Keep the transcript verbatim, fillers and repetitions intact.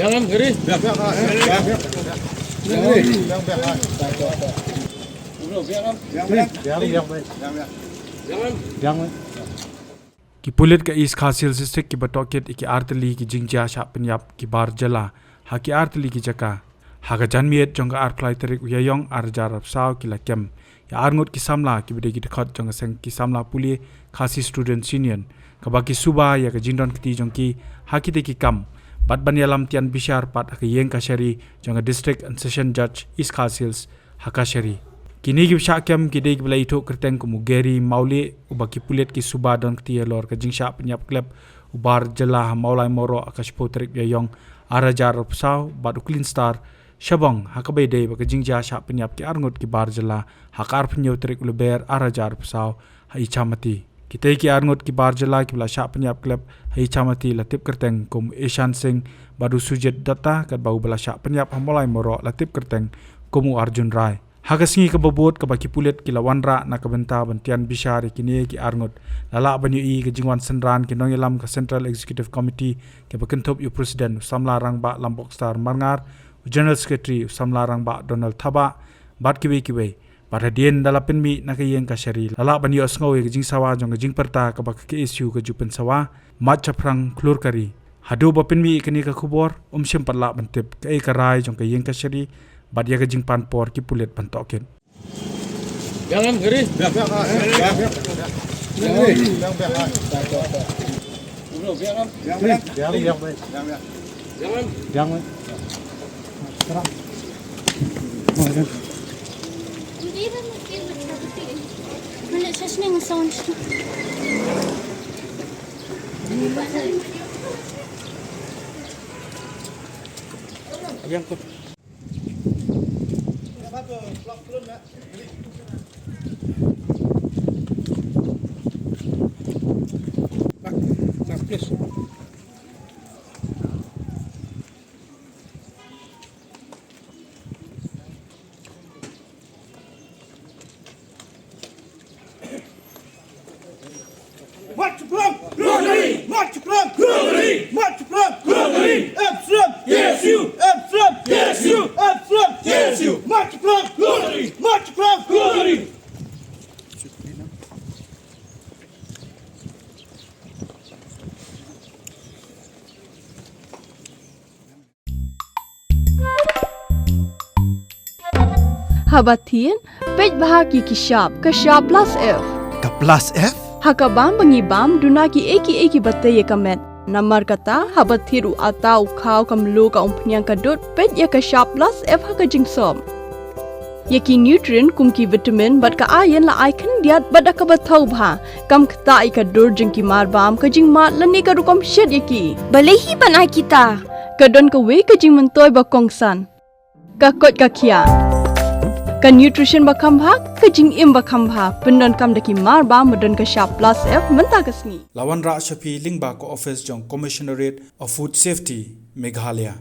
Ki pulit ka East Khasi Hills District kiba tohkit ïa ki artylli ki jingjia shah pynïap ki bar jylla ha ki artylli ki jaka, ha ka janmiet jong ka arphew lai tarik u Ïaïong arhajar arphew saw ki la kem ïa arngut ki samla kiba dei ki dkhot jong ka seng ki samla pule Khasi Students Union, kaba ki suba ïa ka jingdon kti jong ki ha kitei ki kam bad ban ïalam tian bishar pat ha ka ïing kashari jong ka District and Session Judge East Khasi Hills ha kashari. Kine kiba shah kem ki dei kiba la ithuh kyrteng kum u Gary Mawlieh, uba ki pulit ki suba don kti halor ka jingshah pynïap klep u bar jylla ha Mawlai Mawroh ha ka shiphew tarik Ïaïong arhajar arphew saw, bad u Clean Star Shabong, ha kaba ïadei bad ka jingjia shah pynïap ki arngut ki bar jylla ha ka arphew hynñiew tarik u Lber arhajar arphew saw ha Ichamati. Kitei ki arngut ki bar jylla kiba la shah pynïap klep ha Ichamati la tip kyrteng kum u Ishan Singh bad u Sujit Dutta, katba uba la shah pynïap ha Mawlai Mawroh la tip kyrteng kum u Arjun Rai. Ha ka sngi kaba bud kaba ki pulit ki la wanrah na ka bynta ban tian bishar ïa kine ki arngut, la lah ban ïohi ka jingwan synran ki nongïalam ka Central Executive Committee, kiba kynthup ïa u President u samla rangbah Lambokstar Marngar, u General Secretary u samla rangbah Donald Thabah, bad kiwei kiwei. Bad hadien da la pynmih na ka ïing kashari, la lah ban ïohsngew ïa ka jingsawa jong ka jingpyrta kaba ka K S U ka ju pynsawa, Mach Chaphrang Khlur Kari. Haduh ba pynmih ïa kane ka khubor, ym shym pat lah ban tip kaei ka rai jong ka ïing kashari bad ïa ka jingpan por ki pulit ban tohkit. March Front! Glory! March Front! Glory! March Front! Glory! F C M! K S U! F C M! K S U! F C M! K S U! March Front! Glory! March Front! Glory! Haba thied, peit bha ki ki shap, ka shap plus F. Ka plus F? Ha ka bam ba ngi bam, duna ki ei ki ei kiba tei ïa ka met. Namar kata, haba thied u atta u khaw ka mluh ka umphniang ka dud, peit ïa ka shap plus F ha ka jingsop. Ïa ki nutrient kum ki vitamin bad ka iron la ai khyndiat bad da kaba thaw bha. Kam ktah ïa ka dur jong ki mar bam, ka jingmad lane ka rukom shet ïa ki. Balei hi ban ai kita? Ka don kawei ka jingmyntoi ba kongsan. Ka koit ka khiah. Ka nutrition ba kham bha, ka jingim ba kham bha. Pyndonkam da ki mar bam ba don ka shap plus F mynta ka sngi. La wanrah sha phi lyngba ka office jong Commissionerate of Food Safety, Meghalaya.